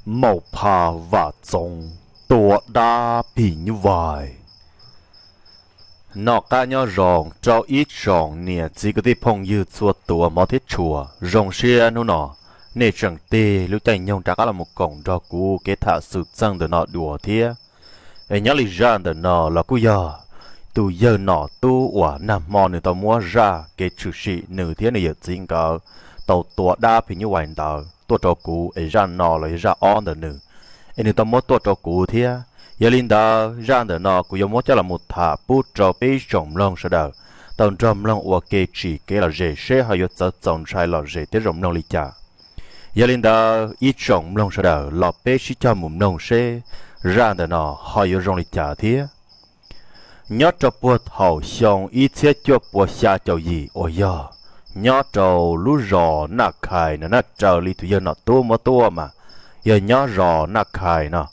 Maum Pha Vam Txoov tua dab phim nyuj vais. Noj qab nyob zoo rau ib tsoom niam txiv kwv tij phooj ywg txhua tus hmov thiab tshua. Zoo siab hnub no nej tseem tig lub caij nyoog rov qab los mus koom nrog kuv kev tham xwm txheej ntawm no dua thiab. Es nyob li zaj ntawm no los kuj yog tus yawg nom tub uas nag hmo nws tau muab zaj kev tshwm sim nws thiab nws yawm txiv nkawd tau tua dab phim nyuj vais ntawd tuaj rau kuv, es zaj no los yog zaj ob ntawm nws, es nws tau muab tuaj rau kuv thiab. Yog li ntawd zaj ntawm no kuv yuav muab coj los mus tham pub rau peb ib tsoom mloog sawv daws tau nrog mloog ua ke tsim kev lom zem seb ho yuav txawv txaus ntshai lom zem thiab zoo mloog li cas. Yog li ntawd ib tsoom mloog sawv daws los peb sib cog mus mloog seb zaj ntawm no ho yuav zoo li cas thiab. Nyob rau puag thaum xyoo ib txhiab cuaj pua xya caum yim uas yog nyob rau lub zos Naj Khais no na, raws li tus yawg nom tub muab tuaj mas yog nyob zos Naj Khais no.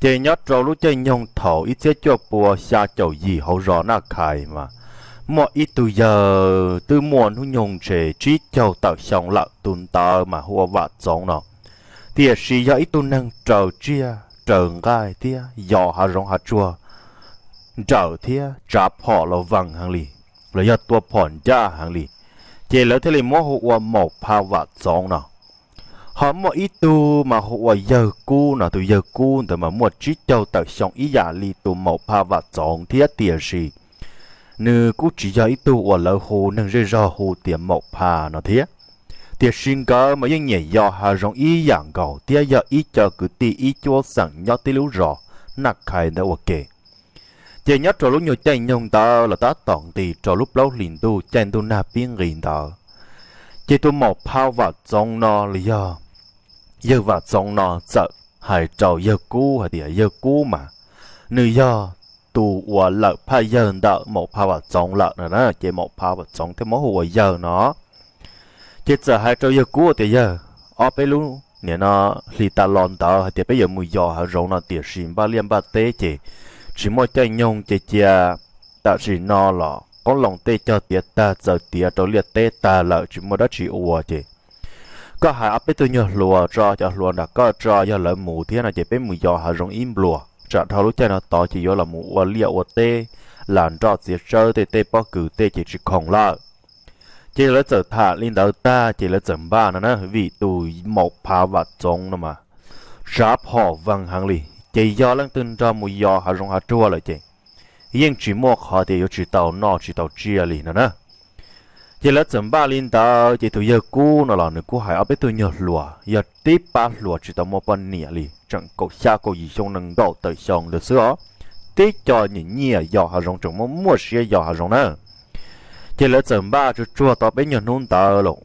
Ces nyob rau lub caij nyoog thaum ib txhiab cuaj pua xya caum yim hauv zos Naj Khais mas muaj ib tug yawg twb muaj hnub nyoog ntshe tsib caug tawm xyoo lawm, tus ntawd mas hu ua Vam Txoov no. Tiam sis yog ib tug neeg raws tsiaj raws nqaij thiab yos hav zoov hav tsuag nrawm thiab tsav phom los vees heev li, los yog tua phom ncaj heev li, ces lawv thiaj li muab hu ua Maum Pha Vam Txoov no. Ho muaj ib tug mas hu ua Yawg Kub no, tus Yawg Kub ntawd mas muaj tsib caug tawm xyoo ib yam li tus Maum Pha Vam Txoov thiab, tiam sis nws kuj tsis yog ib tug uas lawv hu neeg zej zog hu tias Maum Pha no thiab. Tiam sis nkawd mas yeej nyiam yos hav zoov ib yam nkaus thiab yog ib co kwv tij ib cuab xeem nyob tib lub zos Naj Khais ntawd ua ke. Ces nyob rau lub nyuag caij nyoog ntawd los tab tom nqis rau lub plaub hlis ntuj caij ntuj nag pib nqis ntawd, ces tus Maum Pha Vam Txoov no los yog Yawg Vam Txoov no txawm hais rau Yawg Kub hais tias Yawg Kub mas nws yog tus uas lawm phaj yawg ntawm Maum Pha Vam Txoov lawm no na, ces Maum Pha Vam Txoov thiaj muab hu ua yawg no. Ces txawm hais rau Yawg Kub tias, Yawg, ob peb lub niam no hlis tas los ntawd hais tias peb yuav mus yos hav zoov no, tiam sis npaj liaj npaj teb ces tsis muaj caij nyoog, ces cia tam sim no los qoob loo tej cog tiav tag txaws tiav rau liaj teb tag lawm tsis muaj dab tsi ua, ces koj hais ob peb tug nyuag hluas tso, cov hluas nram koj tso, yog lawv mus thiab no ces peb mus yos hav zoov ib npluas, tsam dhau lub caij no tod ces yuav los mus ua liaj ua teb, lam nroj txiav tsawb tej, tej pob kws tej ces tsis khoom lawm. Ces lawv txawm tham li ntawd tag ces lawv txawm npaj no na, vim tus Maum Pha Vam Txoov no mas tsav phom vees heev li, ces yog leej twg nrog mus yos hav zoov hav tsuag lawm ces yeej tsis muaj qhov tias yuav tsis tau noj tsis tau tsiaj li no na. Ces lawv txawm npaj li ntawd ces tus Yawg Kub no los nws kuj hais ob peb tug nyuag hluas, yog tib pab hluas tsis tau muaj poj niam li, tseem kaum xya kaum yim xyoo nees nkaum tawm xyoo ntawd xwb os, tib co nyiam nyiam yos hav zoov, tseem muaj muaj siab yos hav zoov na. Ces lawv txawm npaj tsuag tsuag tau peb nyuag hnub ntawd los,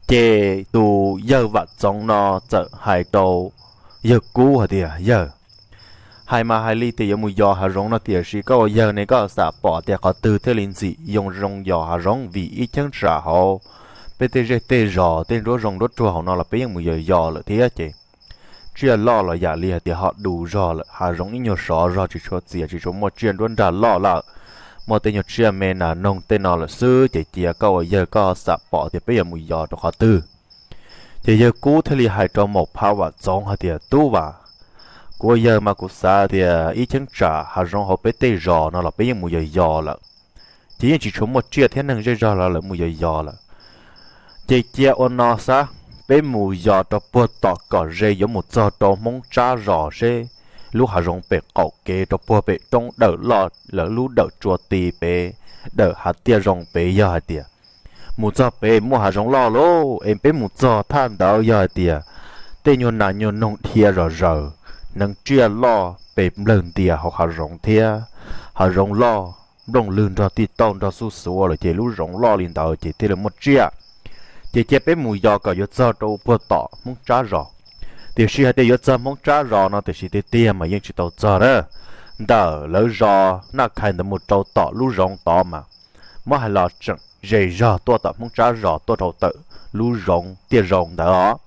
ces tus Yawg Vam Txoov no txawm hais rau Yawg Kub hais tias, Yawg, hais mas hais li tias yuav mus yos hav zoov no, tiam sis koj ua yawg ne koj xam pom tias qhov twg thiaj li ntxim yoo zoo yos hav zoov, vim ib cheeb tsam hauv peb tej zej tej zos tej nruab zoov nruab tsuag hauv no los peb yeej mus yos yos lawm thiab ces tsiaj loj los yam li hais tias ho du zog lawm, hav zoov ib nyuag sov zog tsis tshua txias tsis tshua muaj tsiaj nruab nrag loj lawm, muaj tej nyuag tsiaj me nas noog tej no lawm xwb, ces cia koj ua yawg koj xam pom tias peb yuav mus yos rau qhov twg. Ces Yawg Kub thiaj li hais rau Maum Pha Vam Txoov hais tias, Tub Vam, kuv ua yawg mas kuv xav tias ib cheeb tsam hav zoov hauv peb tej zos no los peb yeej mus yos yos lawm, ces yeej tsis tshua muaj tsiaj thiab neeg zej zog los lawv mus yos yos lawm. Ces cia ua no xav, peb mus yos rau puag tom kom ze yuav mus txog rau Hmoob Tsab Zos seb lub hav zoov pem qaum kev rau puag pem roob dawm loj lawv lub dawm tsua ti pem, dawm hav tiaj zoo pem, yog hais tias mus txog pem muaj hav zoov loj lauj, es peb mus txog thaj ntawd yog hais tias tej nyuag nas nyuag noog dhia zom zaws, hneev tsiaj loj pes nplawg ntias hauv hav zoov thiab, hav zoov loj, nplooj lwg nrog tij tauj nrog xuj xuav lawm ces lub zoov loj li ntawd ces thiaj li muaj tsiaj. Ces cia peb mus yos kom yuav txog rau puag tom Hmoob Tsab Zos. Tiam sis hais tias yuav txog Hmoob Tsab Zos no tiam sis tiag tiag mas yeej tsis tau txog na. Ntawm lawv zos Naj Khais ntawd mus rau tom lub zoov tod mas muab hais los tseem ze zog tuaj tom Hmoob Tsab Zos tuaj rau tom lub zoov tiaj zoo ntawd os.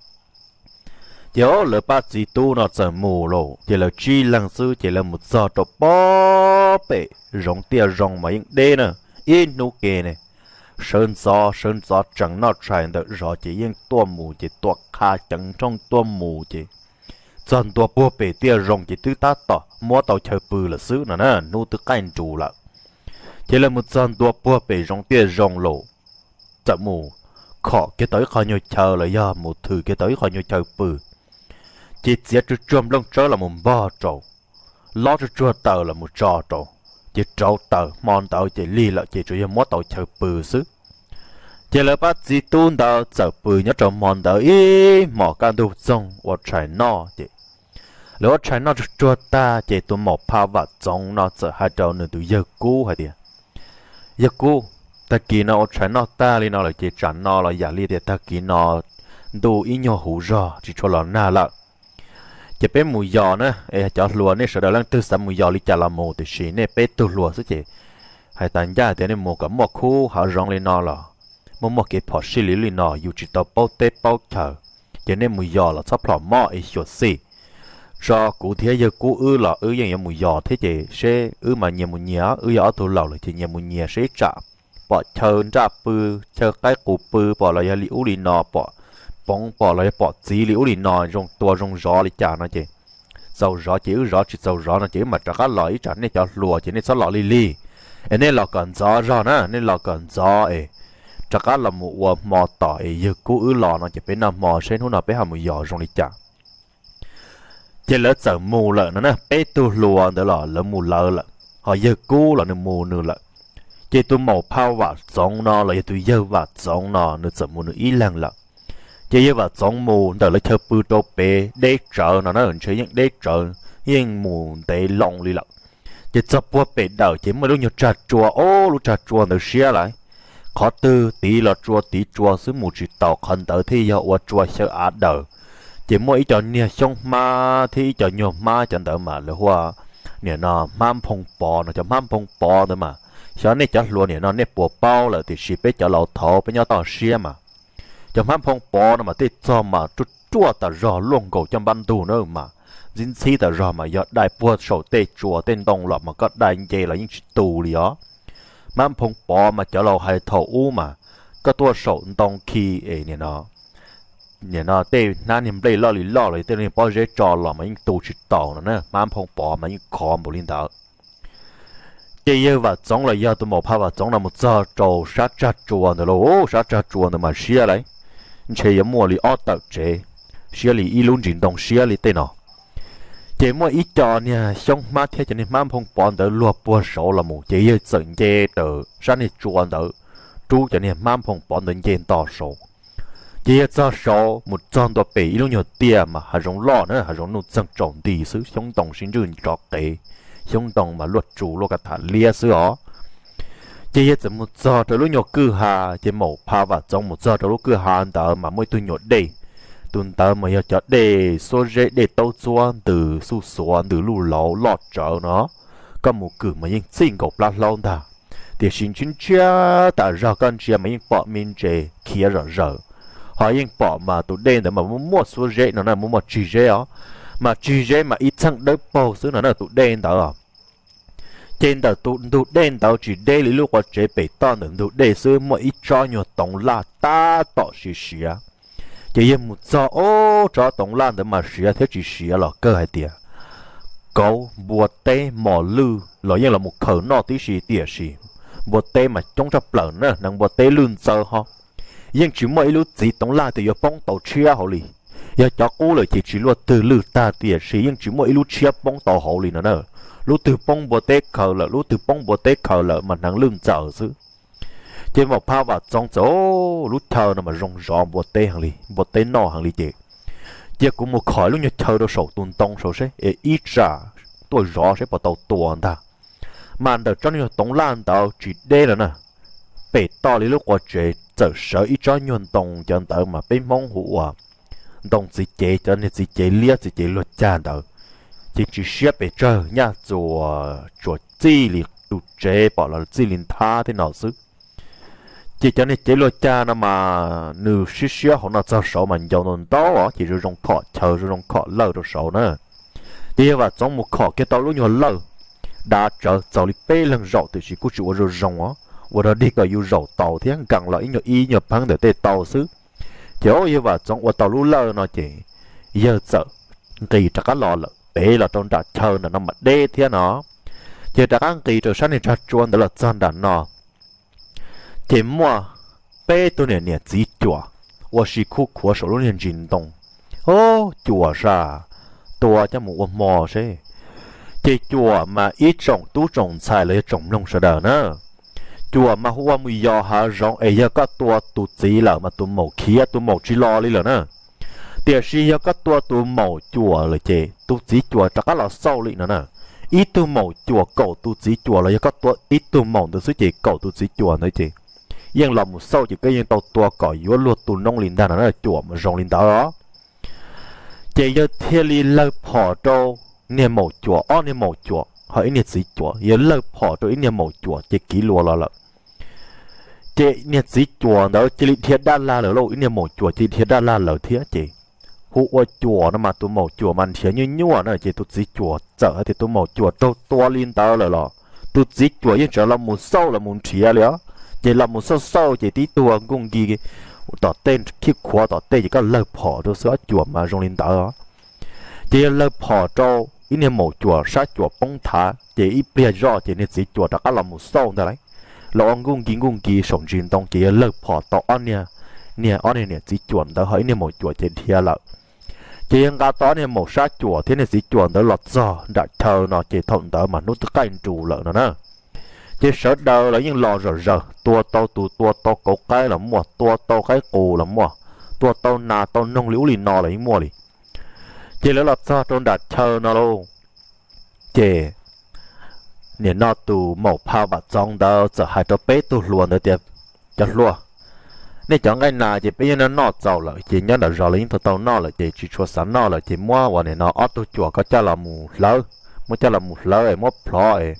Ces lawv pab txiv tub no txawm mus lauj, ces lawv tsib leeg xwb ces lawv mus txog rau puag pem zoov tiaj zoo mas yeej deb na, ib hnub ke ne, sawv ntxov sawv ntxov tsees noj tshais ntawm zos ces yeej tuaj mus ces tua qha ceev nrooj tuaj mus ces txog ntua puag pem tiaj zoo ces twb tab tom muab tau chaw pw lawm xwb no na, hnub twb qaij nrus lawm. Ces lawv mus txog ntua puag pem zoov tiaj zoo los txawm mus khom kiag tau ib qho nyuag chaw los yog mus thws kiag tau ib qho nyuag chaw pw. Ces txiav tsuag tsuag nplooj tsawb los mus npog rau, lob tsuag tsuag taws los mus tso rau, ces rauv taws hmo ntawd ces lig lawm ces tsuas yog muab tau chaw pw xwb. Ces lawv pab txiv tub ntawd txawm pw nyob rau hmo ntawd ib hmos kaj ntug txoog ua tshais noj ces lawv ua tshais noj tsuag tsuag tag ces tus maum pha vam txoov no txawm hais rau nws tus yawg kub hais tias, Yawg kub, tag kis no ua tshais noj tag li no lawm ces tsam no los yam li tias tag kis no ntuj ib nyuag huv zog tsis tshua los nag lawm. Ces peb mus yos na, es cov hluas nej sawv daws leej twg xav mus yos li cas los mus, tiam sis nej peb tug hluas xwb ces hais tas ncaj tias nej mus kom muaj khub hav zoov li no los muaj muaj kev phom sij li li no yus tsis tau paub teb paub chaw. Ces nej mus yos los txhob plhom mob es xyuam xim tso kuv thiab yawg kub wb los wb yeej yuav mus yos thiab ces seb wb mas nyias mus nyias, wb yog ob tug laus lawm ces nyias mus nyias seb tsam pom chaw nraj pw, chaw qaib qus pw pom los yog li ub li no, pom poov pom los yog pom txiv li ub li no, zoo tua zoo zov li cas no ces txaus zov ces wb zov, tsis txaus zov no ces wb mam rov qab los, ib tsam nej cov hluas ces nej txhob los lig lig es nej los kom ntxov zog na, nej los kom ntxov es rov qab los mus ua hmo tom es yawg kub wb los no ces peb noj hmo seb hnub no peb ho mus yos zoo li cas. Ces lawv txawm mus lawm no na, peb tug hluas ntawd los lawv mus lawv lawm, ho yawg kub los nws mus nws lawm. Ces tus maum pha vam txoov no los yog tus yawg vam txoov no nws txawm mus nws ib leeg lawm. Ces yawg vam txoov mus ntawm lawv chaw pw rau pem deb tsawv no na, ntshe yeej deb tsawv, yeej mus ntev loo li lawm. Ces txog puag pem dawm ces muaj ib lub nyuag tsag tsua, ob lub tsag tsua ntawd siab lawm. Qhov twg tiv los tsua tiv tsua xwb mus tsis taus, qhov ntawd thiaj yog ua tsua xyaw av daws. Ces muaj ib co niag xyoob hmab thiab ib co nyuag hmab cov ntawd mas lawv hu ua nim no hmab nphoo pov no, cov hmab nphoo pov ntawd mas xyov nej cov hluas nim no nej puas paub lawm, tiam sis peb cov laus thaud peb nyob toj siab mas cov hmab nphoo pov no mas tej txog mas ruaj ruaj tas zog, luaj nkaus coj npab ntug na mas ntxhib ntxhib tas zog, mas yog dai puag saum tej tsua tej ntoo los mas koj dai nce los yeej tsis tu li os. Hmab nphoo pov mas cov laus hais thaum ub mas koj tuaj saum ntoo khi es nim no tej hnab niag nplej loj li loj los tej niag pob zeb tso los mas yeej tu tsis taus no na, hmab nphoo pov mas yeej khov npaum li ntawd. Ces yawg vam txoov los yog tus maum pha vam txoov no mus txog rau sab tsag tsua ntawd lauj, sab tsag tsua ntawd mas siab lawm, ntshe yuav muaj li ob tawm tsev, siab li ib lub ntsis ntoo siab li tej no. Ces muaj ib co niag xyoob hmab thiab cov niag hmab nphoo pov ntawd luag puag saud los mus, ces yawg txawm nce raws sab niag tsua ntawd, rub cov niag hmab nphoo pov ntawd nce nto saud. Ces yawg txog saud mus txog ntua pem ib lub nyuag tiaj mas hav zoov loj na, hav zoov nuj txeeg tsaus nti xwb, xyoob ntoo sib ntswj nrov qev, xyoob ntoo mas luaj tsu luaj ka tham liab xwb os. Ces yawg txawm mus txog rau lub nyuag kwj ha, ces maum pha vam txoov mus txog rau lub kwj ha ntawd mas muaj ib tug nyuam dej. Tus ntawd mas yog cov dej xuab zeb, dej taub txuab ntws xuj xuav ntws luj laus loj tsawv no, koj mus kwm mas yeej txij nkaus plab hlaub ntag. Tiam sis ntshiab ntshiab tas zog, koj ntsia mas yeej pom me ntses khiav zom zaws, ho yeej pom mas tus dej ntawd mas muaj muaj xuab zeb no na, muaj muaj tsig zeb os, mas tsig zeb mas ib txheej dawb paug xwb no na tus dej ntawd. Ces ntawm tus ntug dej ntawd tsis deb li lub qua tsev, pem toj ntawm ntug dej xwb muaj ib tsob nyuag toov laj tab tom siav siav. Ces yawg mus txog, ob, tsob toov laj ntawd mas siav thiab tsis siav los kawg hais tias kauv, npua teb, mos lwj los yeej los mus khaws noj tib si, tiam sis npua teb mas coob tshaj plaws na, hneev npua teb lwj ntxawv ho. Yeej tsis muaj ib lub txiv toov laj tias yuav poob tau tshiab hauv li. Yog cov qub lawm ces tsis luaj twg lwj tag, tiam sis yeej tsis muaj ib lub tshiab poob tau hauv li no na. Lub twg poob npua teb khaws lawm, lub twg poob npua teb khaws lawm mas hneev lwj ntxawv xwb. Ces maum pha vam txoov txawm, lub chaw no mas zoo zov npua teb heev li, npua teb noj heev li ces, cia kuv mus khom lub nyuag chaw rau saum tus ntoo saud seb es ib tsam tuaj zov seb puas tau tua ntag. Mas ntawm tsob nyuag toov laj ntawd tsis deb lawm na, pem toj li lub qua tsev txawm sawv ib tsob nyuag ntoo, cov ntawd mas peb Hmoob hu ua ntoo txiv cev, cov niag txiv cev liab txiv cev luag cag ntawd, ces tsis siab pes tsawg, nyaj txuas tsuas txij li tus tsev pom los txij li nthab tej no xwb. Ces cov niag cev luag cag no mas nws siab siab hauv no txog saud mas ncau ntau ntau os, ces zoo zoo khom chaw zoo zoo khom lawj rau saud na. Ces yawg vam txoov mus khom kiag tau lub nyuag lawj dav tsawv txaus li peb leeg zaum, tiam sis kuj tsis ua zoo zoo os. ua dog dig kom yus zaum tau thiab nkees los ib nyuag ib nyuag pheeb ntawm tej tau xwb. Ces yawg Vam Txoov ua tau lub lawj no ces yawg txawm nqis rov qab los lawm pem los rau nram chaw nram no mas deb thiab no. Ces rov qab nqis rau sab niag tsag tsua ntawd los txog nram no, ces muaj peb tug niam niam txiv cuam ua si khuj khuav saum lub niag ntsis ntoo. Ub, cuam sas, tua coj mus ua hmo seb. Ces cuam mas ib tsoom tub tsoom ntxhais los yog tsoom mloog sawv daws na, cuam mas hu ua mus yos hav zoov es yog koj tua tus txiv lawm mas tus maum khiav tus maum tsis los li lawm na. Tiam sis yog koj tua tus maum cuam lawm ces tus txiv cuam rov qab los xauj li no na. Ib tug maum cuam kaum tus txiv cuam los yog koj tua ib tug maum ntawd xwb ces kaum tus txiv cuam ntawd ces yeej los mus xauj ces koj yeej tau tua kom yuav luag tu noob li ntag no na, cuam mas zoo li ntawd os. Ces yawg thiaj li lawg phom rau niag maum cuam, ob niag maum cuam ho ib niag txiv cuam, yawg lawg phom rau ib niag maum cuam ces kiv luas los lawm. Ces niag txiv cuam ntawd cia li dhia dab lag lawm lauj, ib niag maum cuam cia li dhia dab lag lawm thiab ces hu ua cuam no mas tus maum cuam mas nrhiav nyuaj nyuaj na ces tus txiv cuam txawm hais tias tus maum cuam raug tua li ntawd lawm los tus txiv cuam yeej tseem los mus xauj los mus nrhiav li os. Ces los mus xauj xauj ces tib tug nkuj nkis tom tej khij khuav tom tej ces koj lawg phom rau xwb os, cuam mas zoo li ntawd os. Ces yawg lawg phom rau ib niag maum cuam sab cuam poob thav ces ib pliag zoj ces niag txiv cuam rov qab los mus xauj ntag lauj, los ua nkuj nkis nkuj nkis saum ntsis ntoo ces yawg lawg phom tau ob niag, niag ob niag niam txiv cuam ntawd ho ib niag maum cuam ces dhia lawm. Ces yawg nqa tau ob niag maum sab cuam thiab niag txiv cuam ntawd los txog nram chaw no ces thaum ntawd mas hnub twb qaij nrus lawm no na. Ces sawv daws los yeej los zom zaws, tua tau tus tua tau kauv qaib los muaj, tua tau qaib qus los muaj, tua tau nas tau noog li ub li no los yeej muaj li. Ces lawv los txog rau nram chaw no lauj, ces nim no tus maum Phaj Vam Txoov ntawd txawm hais rau peb tug hluas ntawd tias, cov hluas, nej cov nqaij nas ces peb yeej noj noj txaus lawm ces nyob nram zos los yeej tau tau noj lawm ces tsis tshua xav noj lawm ces muab ua nim no ob tug cuam ko coj los mus hlawv, muab coj los mus hlawv es muab plhov es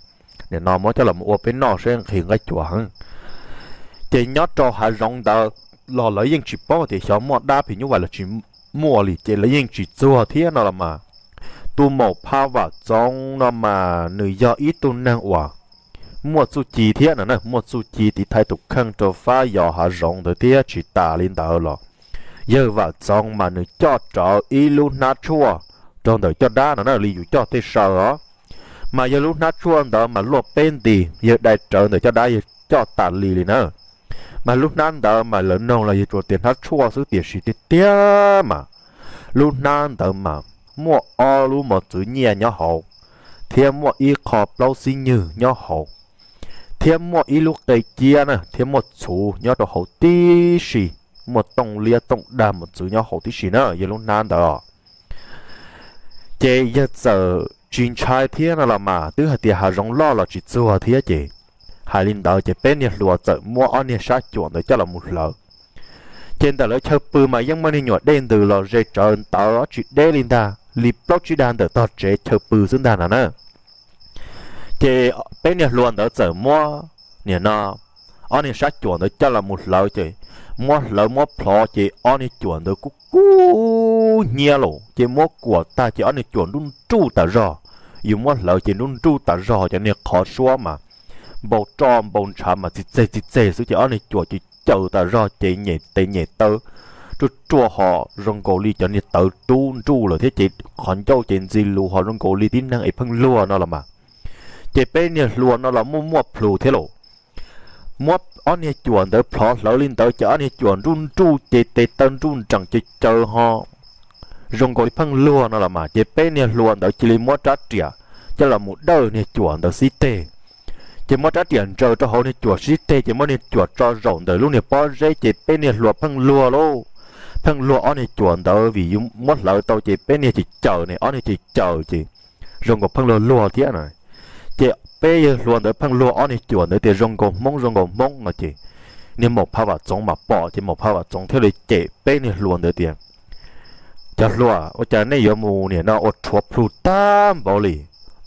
nim no muab coj los ua peb noj seb nqhis nqaij cuam heev. Ces nyob rau hav zoov ntawd los lawv yeej tsis paub tias xyov muaj dab phim nyuj vais los tsis muaj li ces lawv yeej tsis txuag thiab no los mas. Tus maum Phaj Vam Txoov no mas nws yog ib tug neeg uas muaj txuj ci thiab no na, muaj txuj ci tiv thaiv tus kheej rau fab yos hav zoov ntawd thiab tsis tas li ntawd los yawg Vam Txoov mas nws coj rawv ib lub hnab tshuaj rau ntawm caj dab no na li yus coj tej saw os. Mas yawg lub hnab tshuaj ntawd mas luaj peb nti, yawg dai rawv ntawm caj dab yawg coj tas li li na. Mas lub hnab ntawd mas lawv noog los yawg tsuas tias hnab tshuaj xwb tiam sis tiag tiag mas lub hnab ntawd mas muaj ob lub mos txwv nyiaj nyob hauv, thiab muaj ib qho plaub xib nywg nyob hauv, thiab muaj ib lub qe ciab na thiab muaj txhuv nyob rau hauv tib si, muaj tooj liab tooj dag mos txwv nyob hauv tib si na yawg lub hnab ntawd os. Ces yawg txawm tsis ntshai thiab no los mas twb hais tias hav zoov loj los tsis txuag thiab ces hais li ntawd ces peb niag hluas txawm muab ob niag sab cuam ntawd coj los mus hlawv. Ces ntawm lawv chaw pw mas yeej muaj niag nyuam dej ntws los ze tsawv ntawd tsis deb li ntag, li plaub tsib dag ntawm tog tsev chaw pw xwb ntag no na. Ces peb niag hluas ntawd txawm muab, nim no, ob niag sab cuam ntawd coj los mus hlawv ces muab hlawv muab plhov ces ob niag cuam ntawd kub kub hnyiab los ces muab kuam tag ces ob niag cuam nruj nruj tas zog. Yus muab hlawv ces nruj nruj tas zog, cov niag qhov suab mas npau roj npau ntshav mas txi txeg txi txeg xwb ces ob niag cuam ces caws tas zog ces nyem tes nyem taw ruaj ruaj ho zoo nkaus li cov niag tawv rub nruj lawm thiab ces qhov ncauj ces ntxi lus ho zoo nkaus li tib neeg es pheej luag no los mas. Ces peb niag hluas no los muaj muaj plhus thiab los muab ob niag cuam ntawd plhov hlawv li ntawd ces ob niag cuam nruj nruj ces tes taw nruj nrees ces caws ho zoo nkaus li pheej luag no los mas ces peb niag hluas ntawd cia li muab rab riam coj los mus dawj niag cuam ntawd xib teg. Ces muab rab riam ntsaws rau hauv niag cuam xib teg ces muab niag cuam tso zaum ntawm lub niag pob zeb ces peb niag hluas pheej luag lauj, pheej luag ob niag cuam ntawd vim yus muab hlawv tau ces peb niag ces caws ne ob niag ces caws ces zoo nkaus pheej luag luag thiab na. Ces peb yawg hluas ntawd pheej luag ob niag cuam ntawd tias zoo nkaus hmoob zoo nkaus hmoob no ces niag maum Phaj Vam Txoov mas pom ces maum Phaj Vam Txoov thiaj li cem peb niag hluas ntawd tias, cov hluas, ua cas nej yuav mus nim no ua rhuav plhu tag npaum li?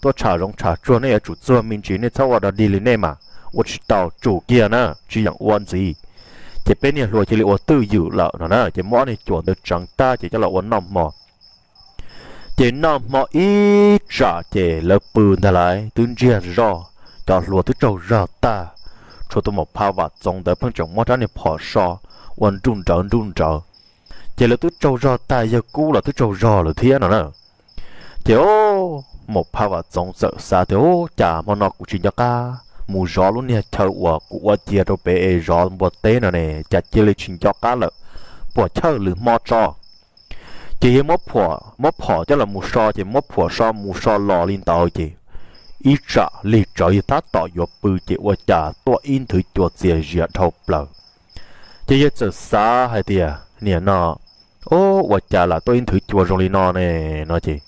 Tuaj tsham zoov tsham tsuag nej yuav tsum txuag me ntsis, nej txhob ua dog dig li nej mas ua tsis tau, tsum kiag na, tsis yeem ua ntxiv. Ces peb niag hluas cia li ua twj ywm lawm no na ces muab ob niag cuam ntawd tseev tag ces coj los ua noj hmo. Ces noj hmo ib tsam ces lawv pw ntag lauj, twb ntsiag zog, cov hluas twb tsaug zog tag, tshuav tus Maum Phaj Vam Txoov ntawd pheej tseem muab rab niag phom so ua nruj nrawv nruj nrawv. Ces lawv twb tsaug zog tag, yawg Kub los twb tsaug zog lawm thiab no na. Ces o, Maum Phaj Vam Txoov txawm xav tias, Ub, cas hmo no kuv tsis nco qab mus zov lub niag chaw uas kuv ua cia rau pem es zov npua teb no ne, cas cia li tsis nco qab lawm, puas chawj lwm hmo tso. Ces yawg muab phom coj los mus so, ces muab phom so mus so los li ntawd ces ib tsam lig tsawv yawg tab tom yuav pw ces ua cas tuaj ib nthwv cua txias zias dhau plaws. Ces yawg txawm xav hais tias, Niam no, o, ua cas lam tuaj ib nthwv cua zoo li no ne? No ces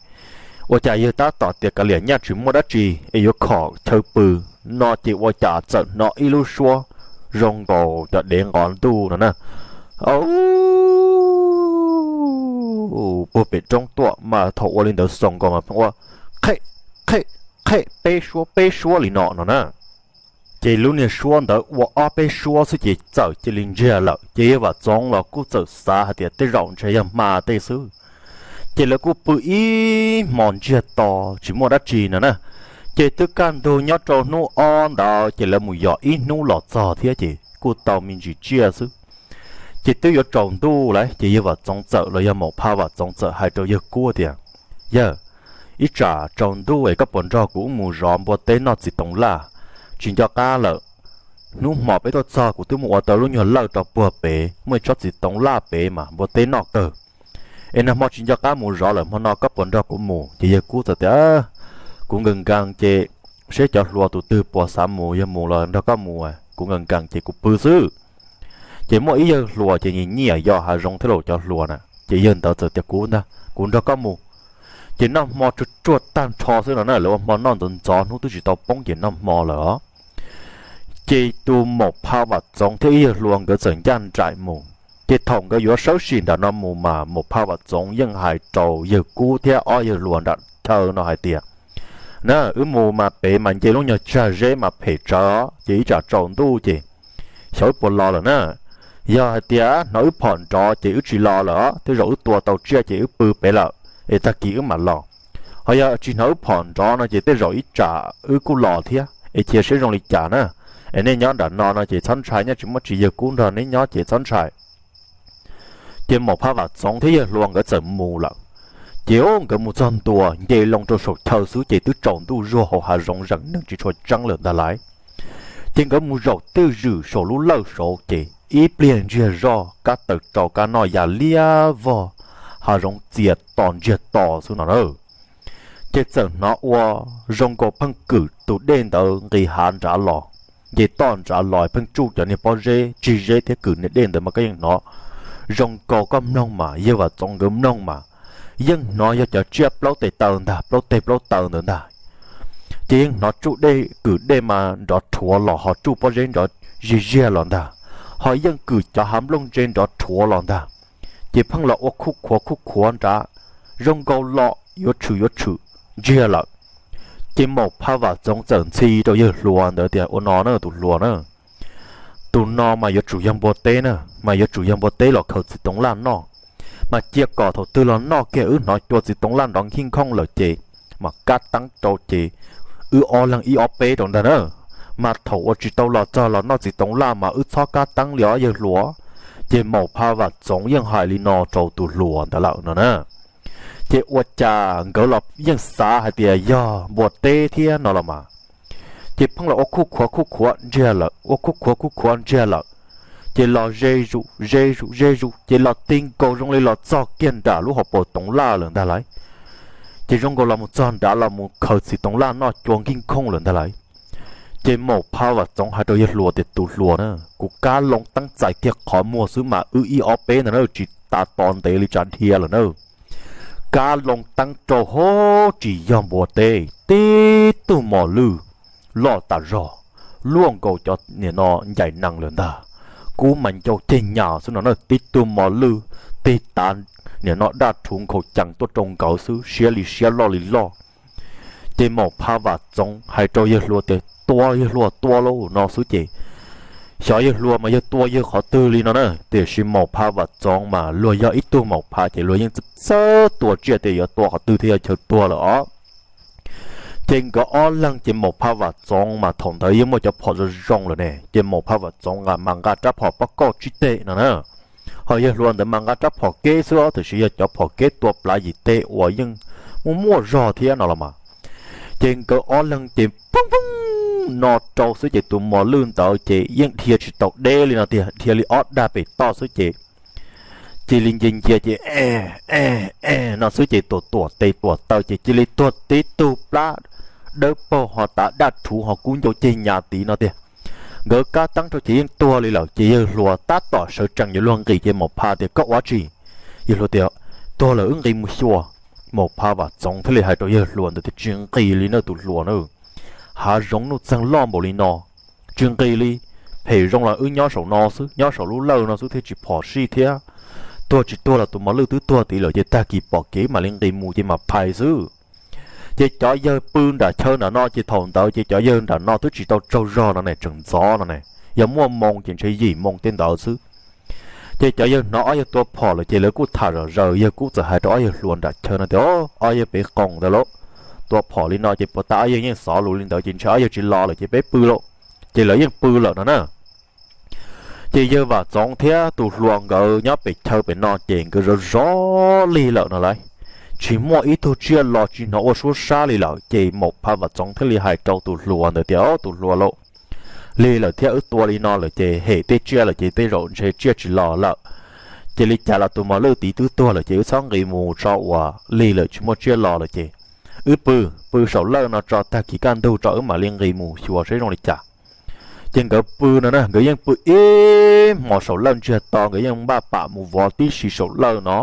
ua cas yawg tab tom tias kav liam nyaj tsis muaj dab tsi es yuav khom chaw pw no ces ua cas txawm hnov ib lub suab zoo nkaus cov dev nqos ntuj no na, puag pem roob tuaj mas thaum ua li ntawd xaus nkaus mas pheej ua qhej, qhej, qhej peb suab peb suab li no no na. Ces lub niag suab ntawd ua ob peb suab xwb ces txawm cia li ntsiag lawm. Ces yawg Vam Txoov los kuj txawm xav hais tias tej zaum ntshe yog hma tej xwb. Ces lawv kuj pw ib hmo ntsiag to tsis muaj dab tsi no na. Ces twb kaj ntug nyob rau hnub ob ntawd ces lawv mus yos ib hnub los txog thiab ces kuj tau me ntsis tsiaj xwb. Ces twb yuav tsaus ntuj lawm ces yawg Vam Txoov txawm los yog Maum Phaj Vam Txoov txawm hais rau yawg Kub tias, Yawg, ib tsam tsaus ntuj es koj puas nrog kuv wb mus zov npua teb noj txiv toov laj? Tsis nco qab lawm, hnub hmo peb tuaj txog kuv twb mus ua tau lub nyuag lawj rau puag pem muaj ib tsob txiv toov laj pem mas npua teb noj kawg. Es nag hmo tsis nco qab mus zov lawm, hmo no koj puas nrog kuv mus? Ces yawg Kub txawm tias, Kuv nkees nkees ces seb cov hluas tus twg puas xav mus, yog mus los nrog koj mus, kuv nkees nkees ces kuv pw xwb. Ces muaj ib yawg hluas ces nyiam nyiam yos hav zoov thiab los cov hluas na, ces yawg ntawd txawm tias, Kuv ntag, kuv nrog koj mus. Ces noj hmo tsuag tsuag tag nrho xwb no na, lawv ua hmo noj ntxov ntxov, hnub twb tsis tau poob ces noj hmo lawm os. Ces tus Maum Phaj Vam Txoov thiab ib yawg hluas nkawd txawm ncaj nraim mus. Ces thaum nkawd yuav sawb sim nram no mus mas Maum Phaj Vam Txoov yeej hais rau yawg Kub thiab ob yawg hluas nram chaw no hais tias, Na, wb mus mas pem mas nce lub nyuag tsag zeb mas phem tsawv os, ces ib tsam tsaus ntuj ces xyov wb puas los lawm na. Yog hais tias hnov wb phom nrov ces wb tsis los lawm os, tej zaum wb tua tau tsiaj ces wb pw pem lawm es tag kis wb mam los. Ho yog tsis hnov wb phom nrov no ces tej zaum ib tsam wb kuj los thiab, es cia seb zoo li cas na. Es nej nyob nram no no ces txhob ntshai, nyob tsis muaj tsis yawg Kub nrog neb nyob ces txhob ntshai. Ces Maum Phaj Vam Txoov thiab yawg hluas nkawd txawm mus lawm. Ces nkawd mus txog ntua nce loo rau saum chaw xwb ces twb tsaus ntuj zuag hauv hav zoov zeem neeg tsis tshua tseeb lawm ntag lauj. Ces nkawd mus zaum twj ywm saum lub lawj saud ces ib pliag ntsiag zoj kab taws rau kab noj ya liab vog, hav zoov txias to ntsiag to xwb no na. Ces txawm hnov ua zoo nkaus pheej kwm tus dej ntawd nqis hav nrad los, nce toj nrad los pheej tsuj cov niag pob zeb tsig zeb thiab kwm niag dej ntawd mas koj yeej hnov zoo nkaus koj mloog mas, yawg Vam Txoov nkawd mloog mas yeej hnov yog cov tsiaj plaub tes taw ntag, plaub teg plaub taw ntawd ntag. Ces yeej hnov tsuj dej, kwm dej mas nrov rhuav los ho tsuj pob zeb nrov zig ziag los ntag, ho yeej kwm cov hav nplooj ntse nrov rhuav los ntag. Ces pheej los ua khuj khuav khuj khuav nrad, zoo nkaus los yuav tshwm yuav tshwm ntsiag lawm. Ces Maum Phaj Vam Txoov txawm ntxhi rau yawg hluas ntawd tias, Ua no na tus hluas na, tus no mas yuav tsum yog npua teb na, mas yuav tsum yog npua teb los khaws txiv toov laj noj. Mas cia kom thaum twg los noj kiag wb hnov cua txiv toov laj nrov nkij nkhooj lawm ces mas kab teeb rau ces wb ob leeg ib ob peb rau ntag na. Mas thaum uas tsis tau los txog los noj txiv toov laj mas wb txhob kab teeb li os yawg hluas. Ces Maum Phaj Vam Txoov yeej hais li no rau tus hluas ntawd lawm no na. Ces ua cas nkawd los yeej xav hais tias yog npua teb thiab no los mas. Ces pheej los ua khuj khuav khuj khuav ntsiag lawm, ua khuj khuav khuj khuav ntsiag lawm. Ces los ze zus ze zus ze zus ces los ti nkaus zoo li los txog kiag nram lub hauv paus toov laj lawm ntag lauj. Ces zoo nkaus los mus txog nrad los mus khaws txiv toov laj noj cua nkij nkhooj lawm ntag lauj. Ces Maum Phaj Vam Txoov hais rau yawg hluas tias, Tus hluas na, kuv kab loo teeb txais kiag qhov muag xwb mas wb ib ob peb ntawd na tsis tas tos ntev li tsam dhia lawm na. Kab loo teeb rau hauv tsis yog npua teb, tib tug mos lwj loj tas zog, luaj nkaus cov niam no ncaim nees lawm ntag. Kub mas ncau ceg nyas xwb no na, tib tug mos lwj tig tav niam no daj rhuv nkhaus cees tuaj rau nkawd xwb, siab li siab loj li loj. Ces Maum Phaj Vam Txoov hais rau yawg hluas tias, Tua yawg hluas, tua lauj no xwb ces xyov yawg hluas mas yog tua yawg qhov twg li no na, tiam sis Maum Phaj Vam Txoov mas luag yog ib tug maum phaj ces luag yeej txawj tua tsiaj tias yuav tua qhov twg thiaj yog chaw tuag lawm os. Ces nkawd ob leeg ces Maum Phaj Vam Txoov mas thaum ntawd yeej muaj cov phom zoo zoo lawm ne, ces Maum Phaj Vam Txoov mas nqa rab phom poj kauj tsib teg no na, ho yawg hluas ntawd mas nqa rab phom keb xwb os, tiam sis yog cov phom keb tua plav yim teg uas yeej muaj muaj zog thiab no los mas. Ces nkawd ob leeg ces poob poob no rau xwb ces tus mos lwj ntawd ces yeej dhia tsis tau deb li no tiag, dhia li ob dag pem toj xwb ces cia li nce ncia ces e e e no xwb ces tuam tuam tes tuam taw ces cia li tuag tib tug plab dawb paug ho tav daj rhuv ho kub ncau ceg nyas tid no tiag. Nkawd kab teeb rau ces yeej tuag li lawm ces yawg hluas tab tom sawv tsees yuav luag nqis ces Maum Phaj tias, Koj ua dab tsi? Yawg hluas tias, Tuag lawm wb nqis mus xyuas. Maum Phaj Vam Txoov thiaj li hais rau yawg hluas ntawd tias, Tsis nqis li na tus hluas na, hav zoov nuj txeeg loj npaum li no, tsis nqis li. Phem zoo los wb nyob saum no xwb, nyob saum lub lawj no xwb thiaj tsis phom sij thiab. Tuag tsis tuag los tus mos lwj twb tuag tid lawm ces tag kis pom kev mam li nqis mus ces mam phais xwb. Ces cov yawg pw nram chaw nram no ces thaum ntawd ces cov yawg nram no twb tsis tau tsaug zog no ne, tseem ntxov no ne, yog muaj moo ces ntshe yim moo tej ntawd xwb. Ces cov yawg hnov ob yawg tua phom lawm ces lawv kuj tham zom zaws, yawg kuj txawm hais rau ob yawg hluas nram chaw no tias, Ob yawg pem qoom ntawd lauj, tua phom li no ces puas tas ob yawg yeej xov lus li ntawd ces ntshe ob yawg tsis los lawm ces peb pw lauj. Ces lawv yeej pw lawm no na. Ces yawg Vam Txoov thiab tus hluas nkawd nyob pem chaw pem no ces nkawd zov zov lig lawm no lauj, tsis muaj ib tug tsiaj los tsis hnov ua suab sab li lawm ces Maum Phaj Vam Txoov thiaj li hais rau tus hluas ntawd tias, Tus hluas lauj, lig lawm thiab wb tua li no lawm ces hem tej tsiaj lawm ces tej zaum ntshe tsiaj tsis los lawm. Ces li cas los tus mos lwj tid twb tuag lawm ces wb txhob nqis mus tso uas lig lawm tsis muaj tsiaj los lawm ces wb pw, pw saum lawj no tso tag kis kaj ntug tso wb mam li nqis mus xyuas saib zoo li cas. Ces nkawd pw no na, nkawd yeej pw ib hmos saum lawj ntsiag to, nkawd yeej npaj pam mus vov tib si saum lawj no.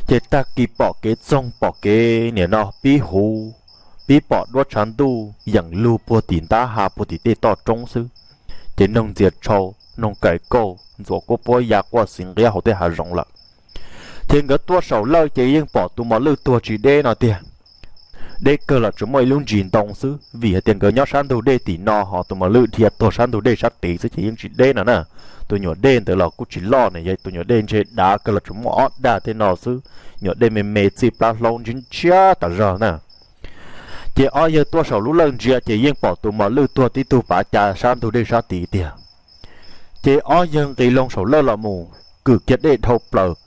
Ces tag kis pom kev txoog pom kev niam no pib huv, pib pom duab tshav ntuj yeem lug puag tim ntab ha puag tim tej toj roob xwb. Ces noog ntxias tshau, noog kaim kauj ntxuav kuab puab ya quaj xiv nqiab hauv tej hav zoov lawm. Ces nkawd tuaj saum lawj ces yeej pom tus mos lwj tuag tsis deb no tiag. Deb kawg los tsuas muaj ib lub ntsis ntoo xwb, vim hais tias nkawd nyob sab ntug dej tim no ho tus mos lwj dhia tuag sab ntug dej sab tid xwb ces yeej tsis deb no na. Tus nyuam dej ntawd los kuj tsis loj ne, yog tus nyuam dej ntshe dav kawg los tsuas muaj ob dag tej no xwb, nyuam dej me me txij plab hlaub ntshiab ntshiab tas zog na. Ces ob yawg tuaj saum lub lawj ntsia ces yeej pom tus mos lwj tuag tib tug pav cas sab ntug dej sab tid tiag. Ces ob yawg nqis loo saum lawj los mus kwm kiag dej dhau plaws,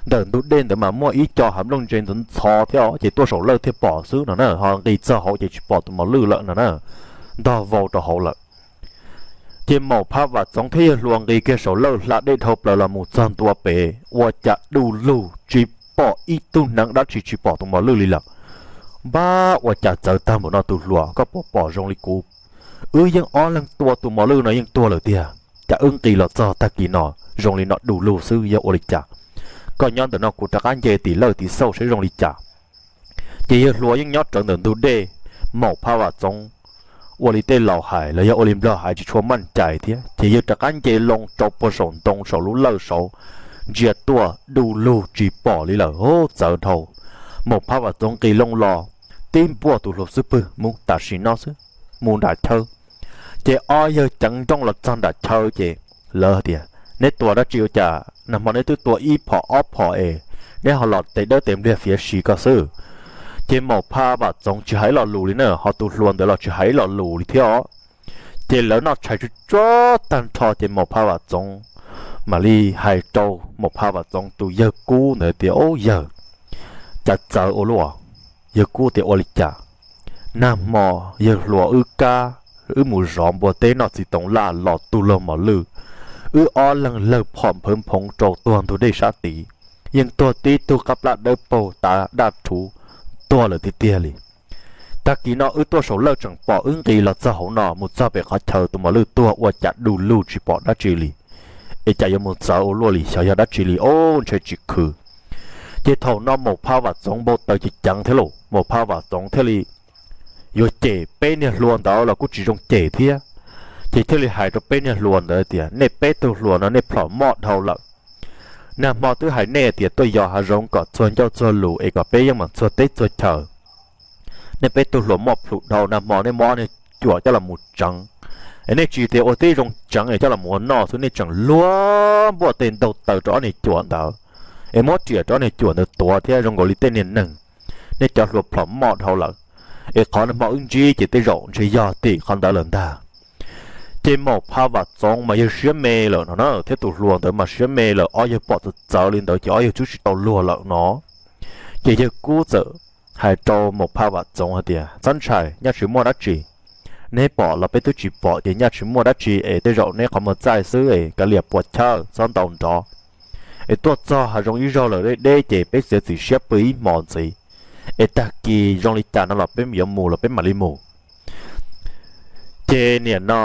ntawm ntug dej ntawd mas muaj ib co hav nplooj ntse ntxhov ntxhov thiab ces tuaj saum lawj thiaj pom xwb no na, ho nqis txog hauv ces tsis pom tus mos lwj lawm no na, ntog vau rau hauv lawm. Ces Maum Phaj Vam Txoov thiab yawg hluas nqis kiag saum lawj hla dej dhau plaws los mus txog ntua pem ua cas du lug tsis pom ib tug hneev dab tsi, tsis pom tus mos lwj li lawm. Npab, ua cas txawv tag npaum no tus hluas, koj puas pom zoo li kuv? Wb yeej ob leeg tua tus mos lwj no yeej tuag lawm tiag, cas wb nqis los txog tag kis no zoo li no du lug xwb yog ua li cas? Koj nyob ntawm no kuv rov qab nce tim lawj tim xauj saib zoo li cas. Ces yawg hluas yeej nyob rawv ntawm ntug dej, Maum Phaj Vam Txoov ua li tej laus hais los yog ua li nplog hais tsis tshua maj cais thiab ces yawg rov qab nce loo rau puag saum ntoo saum lub lawj saud, ntsia tuaj du lug tsis pom li lawm, txawv dhau. Maum Phaj Vam Txoov nqis loo los tib npuaj tus hluas xub pwg mus tam sim no xwb, mus nram chaw. Ces ob yawg ceev nrooj los txog nram chaw ces lawv tias, Neb tua dab tsi ua cas nag hmo neb twb tua ib phom ob phom es neb ho los tes dawb tes npliag fiav si ko xwb? Ces Maum Phaj Vam Txoov tsis hais lo lus li na, ho tus hluas ntawd los tsis hais lo lus li thiab os. Ces lawv noj tshais tsuj tsuag tag nrho ces Maum Phaj Vam Txoov mam li hais rau Maum Phaj Vam Txoov tus yawg kub ntawd tias, Ob yawg, cas txawv ua luaj? Yawg kub tias, Ua li cas? Nag hmo yawg hluas wb kab, wb mus zov npua teb noj txiv toov laj los tu luag mos lwj, wb ob leeg lawg phom nphawv nphoov rau tuag ntug dej sab tid, yeej tuag tib tug qab plab dawb paug tav daj rhuv, tuag lawm tiag tiag li. Tag kis no wb tuaj saum lawj tseem pom wb nqis los txog hauv no mus txog pem qhov chaw tus mos lwj tuag ua cas du lug tsis pom dab tsi li. Es cas yuav mus txawv ua luaj li, xyov yog dab tsi li, ob ntshe tsis khwv. Ces thaum no Maum Phaj Vam Txoov npau taws ceev ceev thiab lauj, Maum Phaj Vam Txoov thiaj li yuav cem peb niag hluas ntawd los kuj tsis zoo cem thiab. Ces thiaj li hais rau peb niag hluas ntawd tias, Nej peb tug hluas no nej plhom moj dhau lawm. Nag hmo twb hais nej tias tuaj yos hav zoov kom txuag ncauj txuag lus es kom peb yeej meem txuag teb txuag chaw. Nej peb tug hluas moj plhum dhau, nag hmo nej muab ob niag cuam coj los mus tseev, es nej tsis tias ua tib zoo tseev es coj los mus ua noj xwb, nej tseem luag npuaj tes ntaug taws rau ob niag cuam ntawd, es muab riam rau ob niag cuam ntawd tuav thiab zoo nkaus li tej niag neeg. Nej cov hluas plhom moj dhau lawm. Es qhov nag hmo wb ntsib ces tej zaum ntshe yog tim qhov ntawd lawm ntag. Ces Maum Pha Vam Txoov mas yawg siab me lawm no na, thiab tus hluas ntawd mas siab me lawm, ob yawg pom txawv txawv li ntawd ces ob yawg twb tsis tau luag lawm no. Ces yawg Kub txawm hais rau Maum Pha Vam Txoov hais tias, Txhob ntshai, nyaj tsis muaj dab tsi. Neb pom los peb twb tsis pom ces nyaj tsis muaj dab tsi es tej zaum neb qhov muag txaij xwb es kav liam puas chawj txhob ntaus nrov. Es tuaj txog hav zoov ib zaug lawm deb deb ces peb txiav txim siab pw ib hmos ntxiv, es tag kis zoo li cas no los peb yuav mus los peb mam li mus. Ces nim no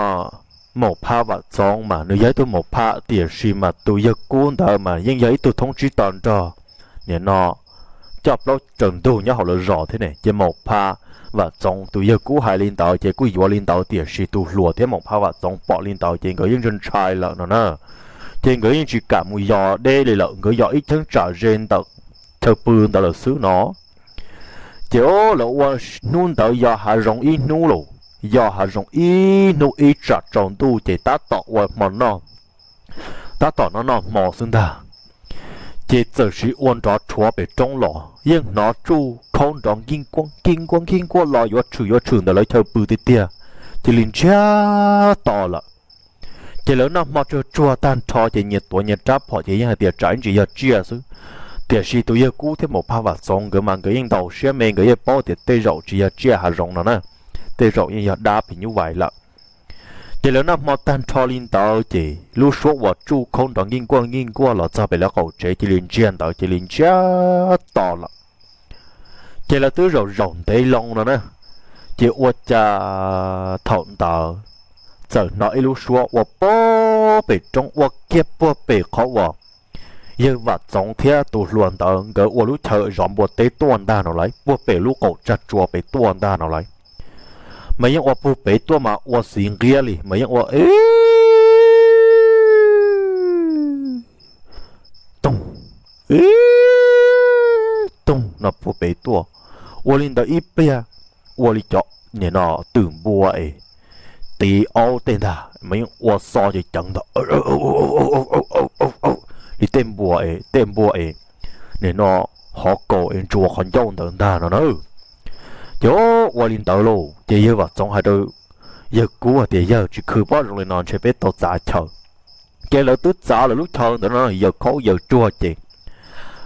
Maum Pha Vam Txoov mas nws yog ib tug Maum Pha, tiam sis mas tus yawg Kub ntawd mas yeej yog ib tug thoob tsib to nrog nim no coj plaub tsaws ntug nyob hauv lawv zos thiab ne. Ces Maum Pha Vam Txoov tus yawg Kub hais li ntawd ces kuj yuav li ntawd, tiam sis tus hluas thiab Maum Pha Vam Txoov pom li ntawd ces nkawd yeej ntshai ntshai lawm no na. Ces nkawd yeej tsis kam mus yos deb li lawm, nkawd yos ib cheeb tsam ze ntawm chaw pw ntawd lawm xwb no. Ces lawv ua hnub ntawd yos hav zoov ib hnub los, yos hav zoov ib hnub ib tsam tsaus ntuj ces tab tom ua hmo noj, tab tom noj noj hmo xwb ntag. Ces txawm sim ua nrov rhuav pem roob los yeej hnov tsuj khaub nrov nkij nkuaj nkij nkuaj nkij nkuaj los yuav tshwm yuav tshwm ntawm lawv chaw pw tiag tiag, cia li ntsiag to lawm. Ces lawv noj hmo tsuag tsuag tag nrho ces nyias tuav nyias rab phom ces yeej hais tias tsam ib ntsis yog tsiaj xwb. Tiam sis tus yawg Kub thiab Maum Pha Vam Txoov nkawd mas nkawd yeej ntaus siab me, nkawd yeej paub tias tej zaum tsis yog tsiaj hav zoov no na, tej zaum yeej yog dab phim nyuj vais lawm. Ces lawv noj hmo tag nrho li ntawd ces lub suab uas tsuj khaub nrov nkij nkuaj nkij nkuaj los txog pem lawv qaum tsev cia li ntsiag ntawd cia li ntsiag to lawm. Ces lawv twb zaum zaum ntev loo no na, ces ua cas thaum ntawd txawm hnov ib lub suab ua puag pem roob, ua kiag puag pem qhov uas yawg Vam Txoov thiab tus hluas ntawd nkawd ua lub chaw zov npua teb tuaj ntag no lauj, puag pem lub qaum tsag tsua pem tuaj ntag no lauj. Mas yeej ua puag pem tuaj mas ua xiv nqiab li mas yeej ua toog toog no puag pem tuaj. Ua li ntawd ib pliag, ua li cov nim no twm npua es tiv aub tej ntag mas yeej ua xo ces ceev ntag li tej npua es, tej npua es nim no hov kaus es ntsuas qhov ncauj ntawd ntag no na. Ces ua li ntawd lauj ces yawg Vam Txoov hais rau yawg Kub hais tias, Yawg, tsis khwv pob zoo li no ntshe peb tau txav chaw. Ces lawv twb txav lawv lub chaw ntawd no, yaws khaub yaws tsuag ces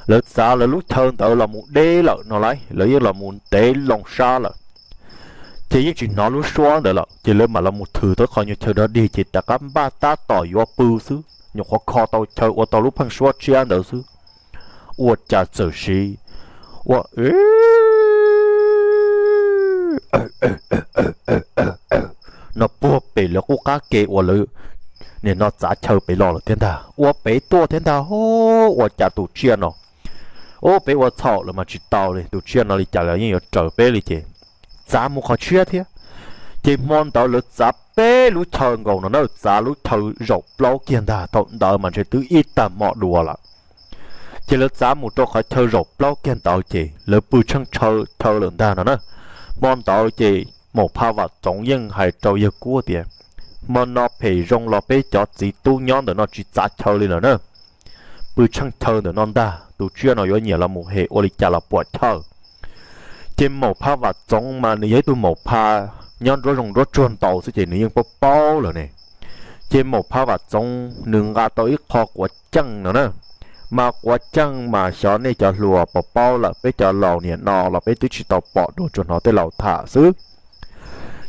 lawv txav lawv lub chaw ntawd los mus deb lawm no lauj, lawv yeej los mus ntev loo sab lawm. Ces yeej tsis hnov lub suab ntawd lawm ces lawv mam los mus thwm tau qhov nyuag chaw dog dig ces rov qab npaj tab tom yuav pw xwb, nyuam qhuav kho tau chaw ua tau lub pheej suab tshiab ntawd xwb, ua cas txawm sim ua no puag pem lawv qub qab ke uas lawv nim no txav chaw pem los lawm thiab ntag, ua pem tuaj thiab ntag. Ua cas tus tsiaj no, ub, peb ua txhaum lawm mas tsis tau li, tus tsiaj no li cas los yeej yuav raws peb li ces txav mus qhov tshiab thiab. Ces hmo ntawd lawv txav peb lub chaw nkaus no na, txav lub chaw zaum plaub kiag ntag, thaum ntawd mas ntshe twb ib tag hmo dua lawm. Ces lawv txav mus rau qhov chaw zaum plaub kiag ntawd ces lawv pw tsheej chaw lawm ntag no na. Hmo ntawd ces Maum Pha Vam Txoov yeej hais rau yawg Kub tias, Hmo no phem zoo los peb cov txiv tub nyob ntawm no tsis txav chaw li lawm na, pw tsheej chaw ntawm no ntag, tus tsiaj no yuav nyiam los mus hem ua li cas los puam chawj. Ces Maum Pha Vam Txoov mas nws yog ib tug Maum Pha nyob nruab zoov nruab tsuag ntau xwb ces nws yeej paub paub lawm ne. Ces Maum Pha Vam Txoov nws nqa tau ib qho quav ceej no na, mas quav ceej mas xyov nej cov hluas puas paub lawm, peb cov laus niam no los peb twb tsis tau pom dua, tsuas hnov tej laus tham xwb.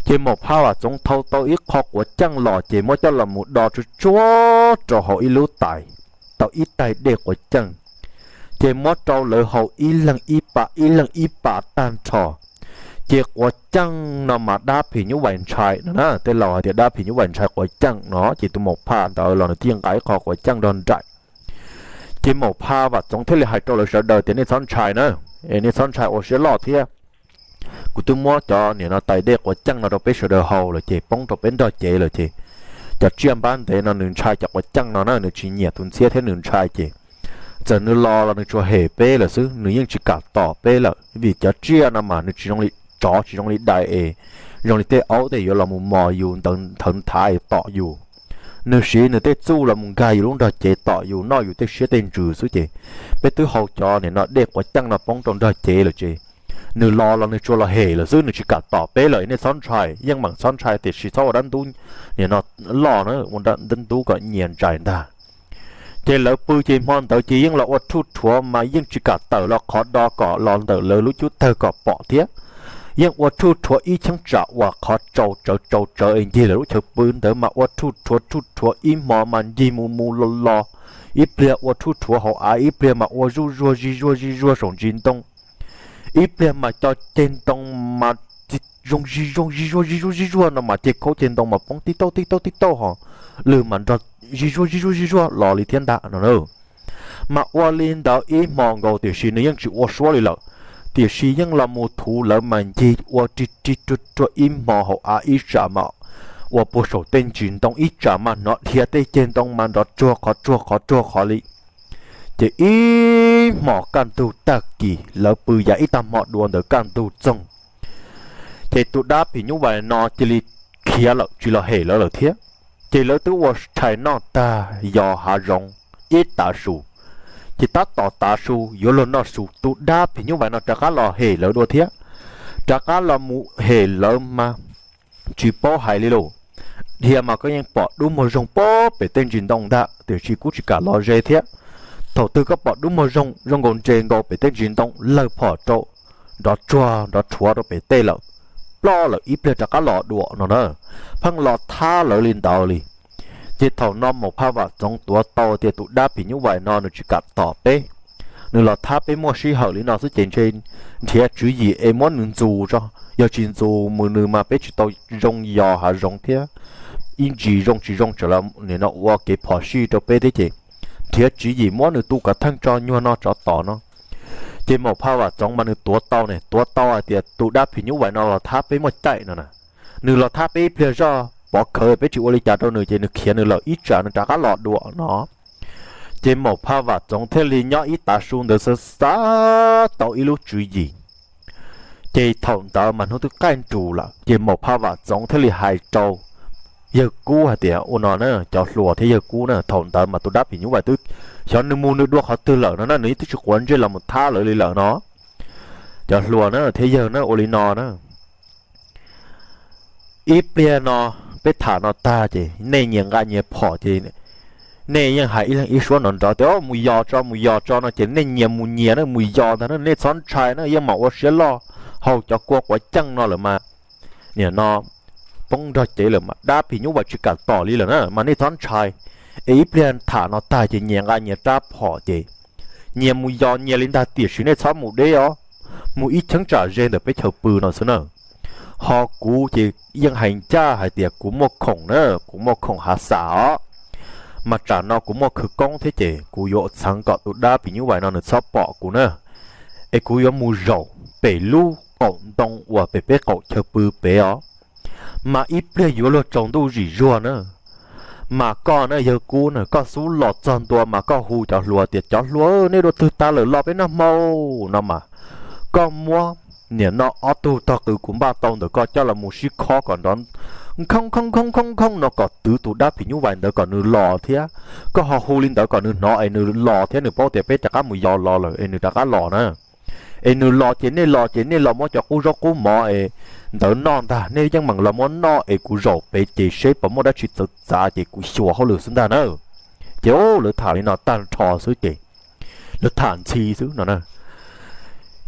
Ces Maum Pha Vam Txoov thau tau ib qho quav ceej los ces muab coj los mus do tsuag tsuag rau hauv ib lub tais, tau ib taig dej quav ceej, ces muab rau lawv haus ib leeg ib pas ib leeg ib pas tag nrho. Ces quav ceej no mas dab phim nyuj vais ntshai no na, tej laus hais tias dab phim nyuj vais ntshai quav ceej no ces tus Maum Pha ntawd los nws thiaj nqa ib qho quav ceej nrog nraim. Ces Maum Pha Vam Txoov thiaj li hais rau lawv sawv daws tias, Nej txhob ntshai na, nej txhob ntshai ua siab loj thiab. Kuv twb muab cov niam no tais dej quav ceej no rau peb sawv daws haus lawm ces poob rau peb nrog cev lawm ces cov tsiaj npab ntev no nws ntshai cov quav ceej no na, nws tsis nyiam tus ntxhiab thiab nws ntshai ces txawm nws los los nws tsuas hem peb lawm xwb, nws yeej tsis kam tom peb lawm, vim cov tsiaj no mas nws tsis zoo li tsov, tsis zoo li dais es zoo li tej aub tej yuav los mus mos yus ntawd nthawv nthav es tom yus. Nws siv nws tej txuj los mus nkag yus lub nrog cev tom yus noj yus tej siab tej ntsws xwb ces peb twb haus cov niam no dej quav ceej no poob rau nrog cev lawm ces nws los los nws tsuas los hem lawm xwb, nws tsis kam tom peb lawm, nej txhob ntshai, yeej meem txhob ntshai tiam sis txhob ua dab ntub, nim no loj na, ua dab ntub kom nyias ntsais ntag. Ces lawv pw ces hmo ntawd ces yeej los ua rhuj rhuav mas yeej tsis kam tawm los qhov do kom los ntawm lawv lub cub tawg kom pom thiab. Yeej ua rhuj rhuav ib cheeb tsam uas qhov tsau tsawv tsau tsawv es ncig lawv lub chaw pw ntawd mas ua rhuj rhuav rhuj rhuav ib hmo mas ncig mus mus los los, ib pliag ua rhuj rhuav hauv av, ib pliag mas ua zuj zuag zij zuag zij zuag saum ntsis ntoo, ib pliag mas cov ceg ntoo mas zoo zij zuag zij zuag zij zuag zij zuag no mas ceg khaub ceg ntoo mas poob tib tauj tib tauj tib tauj ho lwg mas nrog zij zuag zij zuag zij zuag los li thiab ntag no na. Mas ua li ntawd ib hmo nkaus tiam sis nws yeej tsis ua suab li lawm, tiam sis yeej los mus thuv lawv mas ncig ua rig rig ruag ruag ib hmo hauv av, ib tsam mas ua puag saum tej ntsis ntoo, ib tsam mas hnov dhia tej ceg ntoo mas nrov tsuag qhov tsuag qhov tsuag qhov li. Ces ib hmo kaj ntug tag kis lawv pw yav ib tag hmo dua ntawd kaj ntug txoog, ces tus dab phim nyuj vais no cia li khiav lawm tsis los hem lawv lawm thiab. Ces lawv twb ua rhais noj tag yos hav zoov ib tav su, ces tab tom tav su yuav luag noj su tus dab phim nyuj vais no rov qab los hem lawv dua thiab. Rov qab los mus hem lawv mas tsis paub hais li lauj. Dhia mas koj yeej pom dub muag zoog pem tej ntsis ntoo ntag tiam sis kuj tsis kam los ze thiab. Thaum twg koj pom dub muag zoog zoo nkaus nres nkaus pem tej ntsis ntoo lawg phom rau, nrov tsuag nrov rhuav rau pem tej lawm, ploj lawm ib pliag rov qab los dua no na, pheej los thab lawv li ntawd li. Ces thaum no Maum Phaj Vam Txoov tuav tau tias tus dab phim nyuj vais no nws tsis kam tom peb, nws los thab peb muaj sij hawm li no xwb ces ntshe nrhiav tswv yim es muab nws ntxus tso, yog tsis ntxus mus nws mas peb tsis tau zoo yos hav zoov thiab, ib ntsis zoo tsis zoo tsam los nim no ua kev phom sij rau peb thiab ces nrhiav tswv yim muab nws tu kav theej tso nyuag no tsov tom no. Ces Maum Phaj Vam Txoov mas nws tuav tau ne, tuav tau hais tias tus dab phim nyuj vais no los thab peb muaj caij no na, nws los thab peb ib pliag zoj pov khawv peb tsis ua li cas rau nws ces nws khiav nws lawm ib tsam nws rov qab los dua no. Ces Maum Phaj Vam Txoov thiaj li nyob ib tav su ntawd xav xav tau ib lub tswv yim. Ces thaum ntawd mas hnub twb qaij nrus lawm ces Maum Phaj Vam Txoov thiaj li hais rau yawg Kub hais tias, ua no na cov hluas thiab yawg Kub na, thaum ntawd mas tus dab phim nyuj vais twb xyov nws mus nws dua qhov twg lawm no na, nws twb tsis quav ntsej los mus thab lawv li lawm no. Cov hluas na thiab yawg na, ua li no na, ib pliag no peb tham no tag ces nej nyias nqa nyias phom ces nej yeej hais ib leeg ib suab nrov nrov tias mus yos tso mus yos tso no ces nej nyias mus nyias na, mus yos ntag na, nej txhob ntshai na, yeej mam ua siab loj. Haus cov kua quav ceej no lawm mas nim no poob nrog cev lawm mas dab phim nyuj vais tsis kam tom li lawm na mas nej txhob ntshai. Es ib pliag tham no tag ces nyias nqa nyias rab phom ces nyias mus yos nyias li ntag tiam sis nej txhob mus deb os, mus ib cheeb tsam ze ntawm peb chaw pw no xwb na. Ho kuv ces yeej hais ncaj hais tias kuv muaj khoom na, kuv muaj khoom hav xam os, mas tsam no kuv muaj khawv koob thiab ces kuv yuav txheev kom tus dab phim nyuj vais no nws txhob pom kuv na. Es kuv yuav mus zaum pem lub qaum ntoo uas pem peb qaum chaw pw pem os, mas ib pliag yuav luag tsaus ntuj zim zuag na. Mas koj na yawg Kub na, koj xub los txog ntua mas koj hu cov hluas tias, cov hluas, nej dua twg tas lawm los peb noj hmo no mas koj muab nim no ob tug tog qws kuv npaj tau ntawm koj coj los mus sib khob kom nrov khoob khoob khoob khoob khoob no kom twv tus dab phim nyuj vais ntawd kom nws los thiab. Koj ho hu li ntawd kom nws hnov es nws los thiab nws paub tias peb rov qab mus yos los lawm es nws rov qab los na. Es nws los ces nej los ces nej los muab cov qub zaub qub mov es ntawd noj ntag, nej yeej meem los muab noj es kuv zaum pem ces seb puas muaj dab tsi txawv txav ces kuv xyuas hauj lwm xwb ntag na. Ces lawv tham li no tag nrho xwb ces lawv tham ntxhi xwb no na.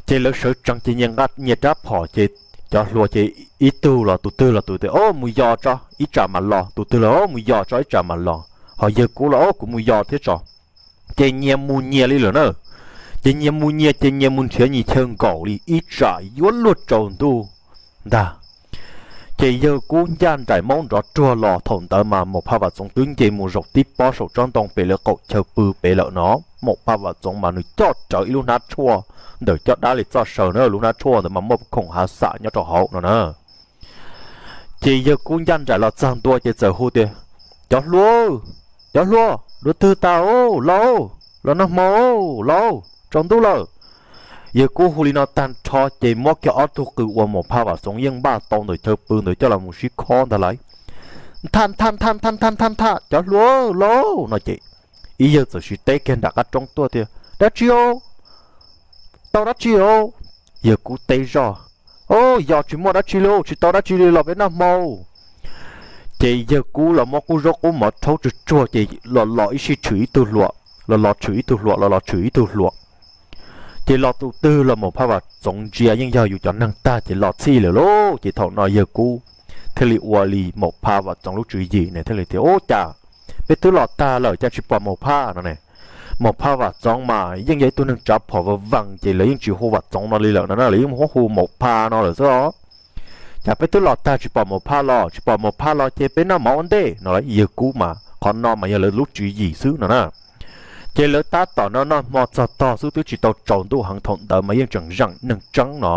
Ces lawv sawv tsees ces nyias nqa nyias rab phom ces cov hluas ces ib tug los tus twg los tus tias, o mus yos tso ib tsam mam los, tus twg los, o mus yos tso ib tsam mam los, ho yawg Kub los, o kuv mus yos thiab tso. Ces nyias mus nyias li lawm na. Ces nyias mus nyias ces nyias mus nrhiav nyias chaw nkaum li ib tsam yuav luag tsaus ntuj ntag. Ces yawg Kub ncaj nraim maub nrov ruag los, thaum ntawd mas Maum Phaj Vam Txoov twb nce mus zaum tib pob saum tsob ntoo pem lawv qaum chaw pw pem lawm no. Maum Phaj Vam Txoov mas nws coj rawv ib lub hnab tshuaj ntawm coj dab li txoj saw na, lub hnab tshuaj ntawd mas muaj khoom hav xam nyob rau hauv no na. Ces yawg Kub ncaj nraim los txog ntua ces txawm hu tias, cov hluas, cov hluas, dua twg tas os, los, los noj hmo, los, tsaus ntuj lawm. Yawg Kub hu li no tag nrho ces muab kiag ob tug qws uas Maum Phaj Vam Txoov yeej npaj tau ntawm chaw pw ntawd coj los mus sib khob ntag lauj. Nthaj nthaj nthaj nthaj nthaj nthaj nthaj, cov hluas, los no ces ib yawg txawm sis teb kiag nram qab roob tuaj tias, dab tsi os? Tau dab tsi os? Yawg Kub teb zoj, Au, yog tsis muaj dab tsi li, tsis tau dab tsi li los peb noj hmo. Ces Yawg Kub los muab qub zaub qub mov rhaub tsuag tsuag ces los los ib sij tshwm ib tug hluas, los los tshwm ib tug hluas, los los tshwm ib tug hluas. Ces los tus twg los Maum Phaj Vam Txoov ntsia yeej yog yus cov neeg tag ces los txhij lawm lauj. Ces thaum no Yawg Kub thiaj li ua li Maum Phaj Vam Txoov lub tswv yim ne thiaj li tias, Ub, cas peb twb los tag lawm cas tsis pom Maum Phaj no ne? Maum Phaj Vam Txoov mas yeej yog ib tug neeg tsav phom vas vees ces lawv yeej tsis hu Vam Txoov no li lawm no na, lawv yeej muab hu Maum Phaj no lawm xwb os. Cas peb twb los tag tsis pom Maum Phaj los, tsis pom Maum Phaj los ces peb noj mov ua ntej no. Yawg Kub mas qhov no mas yog lawv lub tswv yim xwb no na. Ces lawv tab tom noj noj hmo txog tog xwb, twb tsis tau tsaus ntuj heev, thaum ntawd mas yeej tseem zeem neeg tseeb no.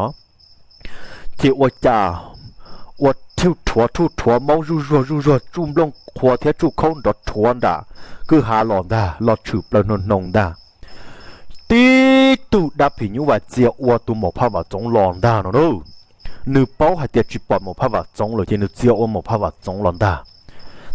Ces ua cas ua rhuj rhuav rhuj rhuav, maub zuj zuag zuj zuag, tsuj nplooj qhuav thiab tsuj khaub nrov rhuav nram kwj ha los ntag, los tshwm plaws hnoos hnoos ntag. Tib tug dab phim nyuj vais txia ua tus Maum Phaj Vam Txoov los ntag no na. Nws paub hais tias tsis pom Maum Phaj Vam Txoov lawm ces nws txia ua Maum Phaj Vam Txoov los ntag.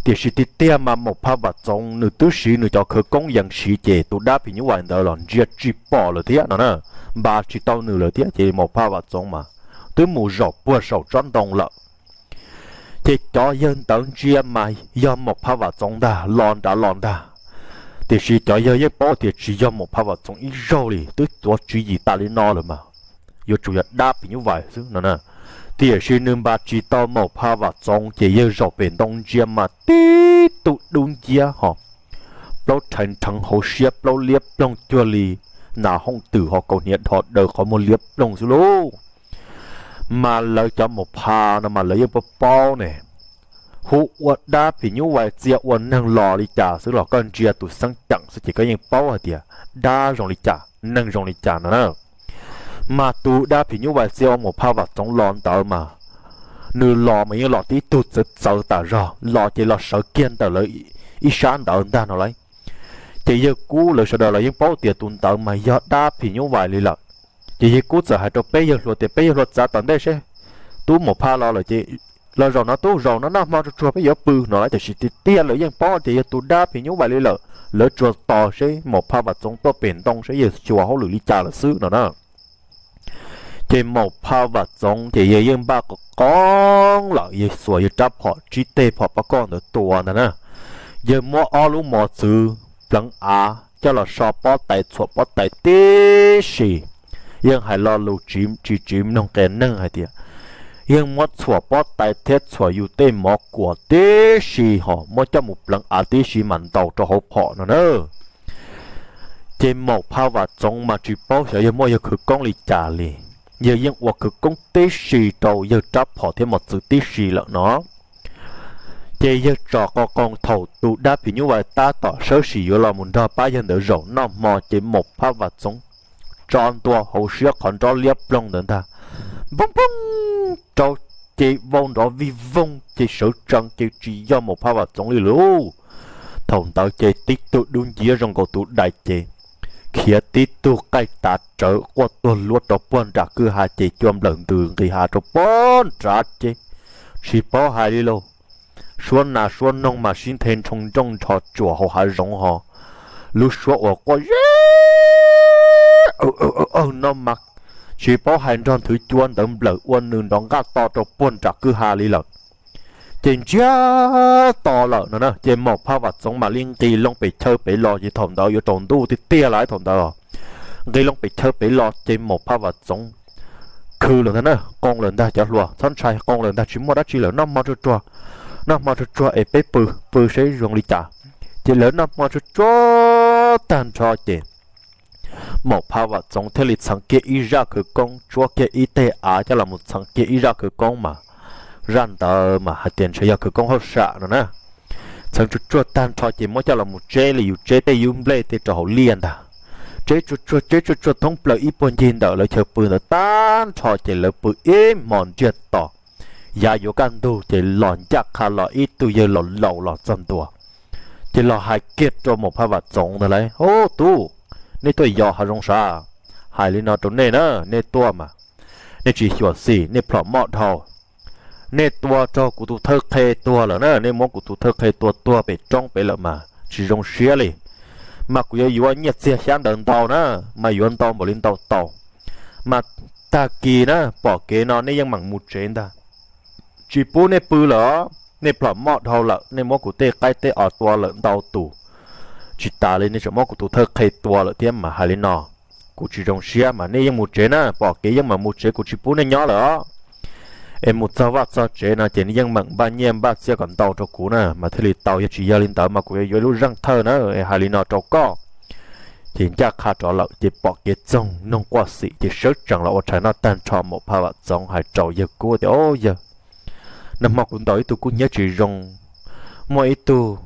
Tiam sis tiag tiag mas Maum Phaj Vam Txoov nws twb siv nws cov khawv koob yees siv ces tus dab phim nyuj vais ntawd los ntsia tsis pom lawm thiab no na, npas tsis tau nws lawm thiab ces Maum Phaj Vam Txoov mas twb mus zaum puag saum tsob ntoo lawm. Ces cov yawg ntawd ntsia mas yog Maum Phaj Vam Txoov ntag, los nrad los ntag. Tiam sis cov yawg yeej paub tias tsis yog Maum Phaj Vam Txoov ib zaug li, twb tuav tswv yim tas li no lawm mas yuav tsum yog dab phim nyuj vais xwb no na. Tiam sis nws npas tsis tau Maum Phaj Vam Txoov ces yawg zaum pem ntoo ntsia mas tib tug dub nciab ho plaub rhais nrheev hauv siab, plaub liab ploog cuag li nas hooj twm ho kaus hniav dhos daws qhov muag liab ploog xwb lauj. Mas lawv cov Maum Phaj no mas lawv yeej paub paub ne, hu ua dab phim nyuj vais txia ua neeg los li cas xwb los koj ntsia tus xeeb ceem xwb ces koj yeej paub hais tias dab zoo li cas neeg zoo li cas no na. Mas tus dab phim nyuj vais txia ua Maum Phaj Vam Txoov los ntawd mas nws los mas yeej los tib tug txawv txawv tas zog, los ces los sawv kiag ntawm lawv ib sab ntawd ntag no lauj. Ces yawg Kub lawv sawv daws los yeej paub tias tus ntawd mas yog dab phim nyuj vais li lawm. Ces yawg Kub txawm hais rau peb yawg hluas tias, Peb yawg hluas txav tom ntej seb tub Maum Phaj los lawm ces los zaum no tub, zaum no noj hmo tsuag tsuag peb yuav pw no lauj. Tiam sis tiag tiag lawv yeej paub tias yog tus dab phim nyuj vais li lawm, lawv tsuas tos seb Maum Phaj Vam Txoov tuaj pem ntoo seb yawg xyuas hauj lwm li cas lawm xwb no na. Ces Maum Phaj Vam Txoov ces yawg yeej npaj qoob lawm, yawg xuas yawg rab phom tsib teg phom pab koj ntawd tua ntag na. Yawg muab ob lub mos txwv pleev av coj los so pob tais txhuam pob tais tib si. Yeej hais lo lus tsis tsis mloog qias neeg hais tias yeej muab txhuam pob tais thiab txhuam yus tej mov kuam tib si ho muab coj mus pleev av tib si mam ntaus rau hauv phom no na. Ces Maum Phaj Vam Txoov mas tsis paub xyov yawg muaj yawg khawv koob li cas li, yawg yeej ua khawv koob tib si rau yawg rab phom thiab mos txwv tib si lawm no. Ces yawg tsom qos qoos thaum tus dab phim nyuj vais tab tom sawb sim yuav los mus nrog pab yawg ntawd zaum noj hmo ces Maum Phaj Vam Txoov tso ntua hauv siab qhov nrob liab ploog ntawd ntag, npoo npoo rau ces vau nrov vij voog ces sawv tsees ces tsis yog Maum Phaj Vam Txoov li lauj. Thaum ntawd ces tib tug dub nciab zoo nkaus tus dais ces khiav tib tug qaij tav rawv quaj tuag luab rau puag nram kwj ha ces cua nplawm ntws nqis hav rau puag nrad ces tsis paub hais li lauj. Suab nas suab noog mas sib nthe nroo nrooj nrho tsuam hauv hav zoov ho, lub suab uas quaj zeb no mas tsis paub hais nrog nthwv cua ntawd nplawm ua nws nrov nqaj to rau puag nram kwj ha li lawm. Ces ntsiag to lawm no na ces Maum Phaj Vam Txoov mam li nqis loo pem chaw pem los ces thaum ntawd yuav tsaus ntuj tiag tiag lawm thaum ntawd. Nqis loo pem chaw pem los ces Maum Phaj Vam Txoov khwv lawm ntag na, qoo lawm ntag cov hluas, txhob ntshai, qoo lawm ntag, tsis muaj dab tsi lawm, noj hmo tsuag tsuag, noj hmo tsuag tsuag es peb pw, pw seb zoo li cas. Ces lawv noj hmo tsuag tsuag tag nrho ces Maum Phaj Vam Txoov thiaj li txheev kiag ib zaj khawv koob, tsuab kiag ib teg av coj los mus txheev kiag ib zaj khawv koob mas zaj ntawd mas hais tias ntshe yog khawv koob hauj sam no na. Txheev tsuag tsuag tag nrho ces muab coj los mus tseb li yus tseb tej yub nplej tej rau hauv liaj ntag. Tseb tsuag tsuag tseb tsuag tsuag thoob plaws ib puag ncig ntawm lawv chaw pw ntawd tag nrho ces lawv pw ib hmos ntsiag to. Yav yuav kaj ntug ces los ncaj qha los ib tug yawg laus laus los txog ntua, ces los hais kiag rau Maum Phaj Vam Txoov ntag lauj, Ub tub, nej tuaj yos hav zoov sav? Hais li no rau nej na, nej tuaj mas nej tsis xyuam xim, nej plhom moj dhau. Nej tua raug kuv tus thawj qhe tuag lawm na, nej muab kuv tus thawj qhe tua tuag pem roob pem lawm mas tsis zoo siab li. Mas kuv yuav yuav nyiaj txiag xyab ntawv ntau na, mas yuav ntau npaum li ntau tau. Mas tag kis na pom kev no nej yeej meem mus tsev ntag. Tsis pub nej pw lawm, nej plhom moj dhau lawm, nej muab kuv tej qaib tej os tua lawm ntau tus. Tsis tas li nej tseem muab kuv tus thawj qhe tua lawm thiab mas hais li no, kuv tsis zoo siab mas nej yeej mus tsev na, pom kev yeej meem mus tsev, kuv tsis pub nej nyob lawm os. Es mus txog vaj txog tsev no ces yeej meem npaj nyiaj npaj txiaj kom ntau rau kuv na mas thiaj li tau, yog tsis yog li ntawd mas kuv yuav yuav lub zeej thawj na, es hais li no rau koj. Ces ncaj qha rov lawm ces pom kev txoog noog quaj xim ces sawv tsees los ua tshais noj tag nrho, Maum Phaj Vam Txoov hais rau yawg Kub tias, Au yawg, nag hmo kuv ntaus ib tug kub hnyiab tsis zoo, muaj ib tug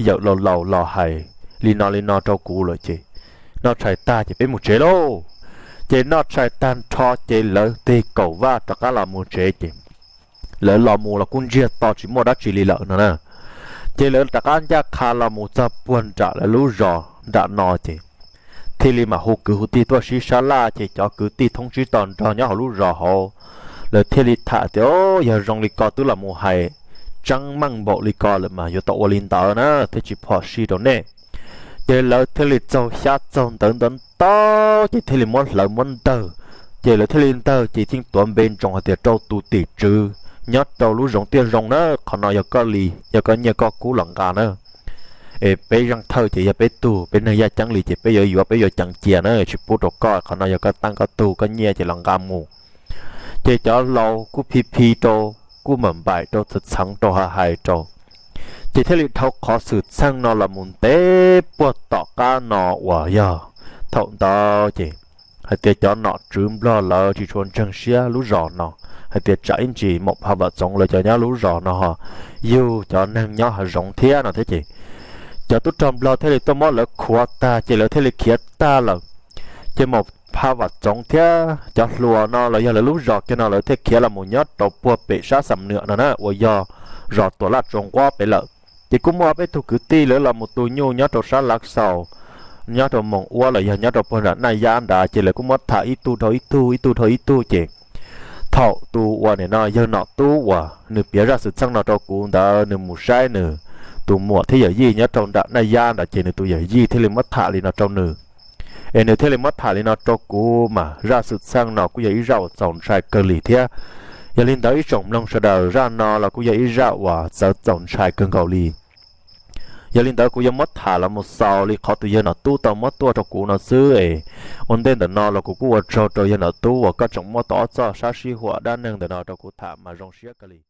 yawm laus laus los hais li no li no rau kuv lawm ces noj tshais tag ces peb mus tsev lauj. Ces noj tshais tag nrho ces lawv tig kaum vaj rov qab los mus tsev ces lawv los mus los kuj ntsiag to tsis muaj dab tsi li lawm no na. Ces lawv rov qab ncaj qha los mus txog puag nram lawv lub zos nram no ces thiaj li mam hu kwv hu tij tuaj sib sab laj ces cov kwv tij thoob tsib tog nrog nyob hauv lub zos hauv, lawv thiaj li tham tias, Yog zoo li ko twb los mus hais tseeb meej npaum li ko lawm mas yuav tau ua li ntawd na thiaj tsis phom sij rau nej. Ces lawv thiaj li txaug xyab txaug ntawv ntawd ntau ces thiaj li muab hlawv muab ntawg. Ces lawv thiaj li ntawg ces thiaj tuav npe ntsoov hais tias rau tus tim tswv nyob rau lub zoov Tiaj Zoo na, qhov no yog koj li, yog koj nyiaj koj kub los nqa na. Es peb zeej thawj ces yog peb tug, peb neeg yaj ceeb li ces peb yuav yuav peb yuav ceev cia na, tsis pub rau koj, qhov no yog koj teej koj tug koj nyiaj ces los nqa mus. Ces cov laus kuj phi phi rau, kuj mam npaim rau txheev txheev rau hais hais rau. Ces thiaj li dhau qhov xwm txheej no los mus ntev puag tom qab no uas yog thaum ntawd ces hais tias cov nom tswv nplog lawv tsis tshua ntseeg siab lub zos no, hais tias tsam ib ntsis Maum Phaj Vam Txoov lawv cov nyob lub zos no ho yug cov neeg nyob hav zoov thiab no thiab ces cov tub rog nplog thiaj li tuaj muab lawv khuav tag ces lawv thiaj li khiav tag lawm. Ces Maum Phaj Vam Txoov thiab cov hluas no los yog lawv lub zos kiag no lawv thiaj khiav los mus nyob rau puag pem sab Xam Nwm no na uas yog zos Tuam Laj Tsua Nquab pem lawm. Ces kuj muaj peb tug kwv tij lawv los mus tu nyuj nyob rau sab Lav Xaus, nyob rau Moos Uab los yog nyob rau puag nram Naj Yab nrad ces lawv kuj muab tham ib tug dhau ib tug, ib tug dhau ib tug ces thaum tus uas nim no yawg nom tub uas nws piav zaj xwm txheej no rau kuv ntawd nws mus saib nws tus muam thiab yawm yij nyob rau nram Naj Yab ntawd ces nws tus yawm yij thiaj li muab tham li no rau nws. Es nws thiaj li muab tham li no rau kuv mas zaj xwm txheej no kuj yog ib zaj uas txaus ntshai kawg li thiab. Yog li ntawd ib tsoom mloog sawv daws, zaj no los kuj yog ib zaj uas txawv txaus ntshai kawg nkaus li. Yog li ntawd kuv yuav muab tham los mus xaus li qhov tus yawg nom tub tau muab tuaj rau kuv no xwb es ua ntej ntawm no los kuv kuj ua tsaug rau yawg nom tub uas koj tseem muab tau ob txoj sab sib huam dab neeg ntawm no rau kuv tham mas zoo siab kawg li.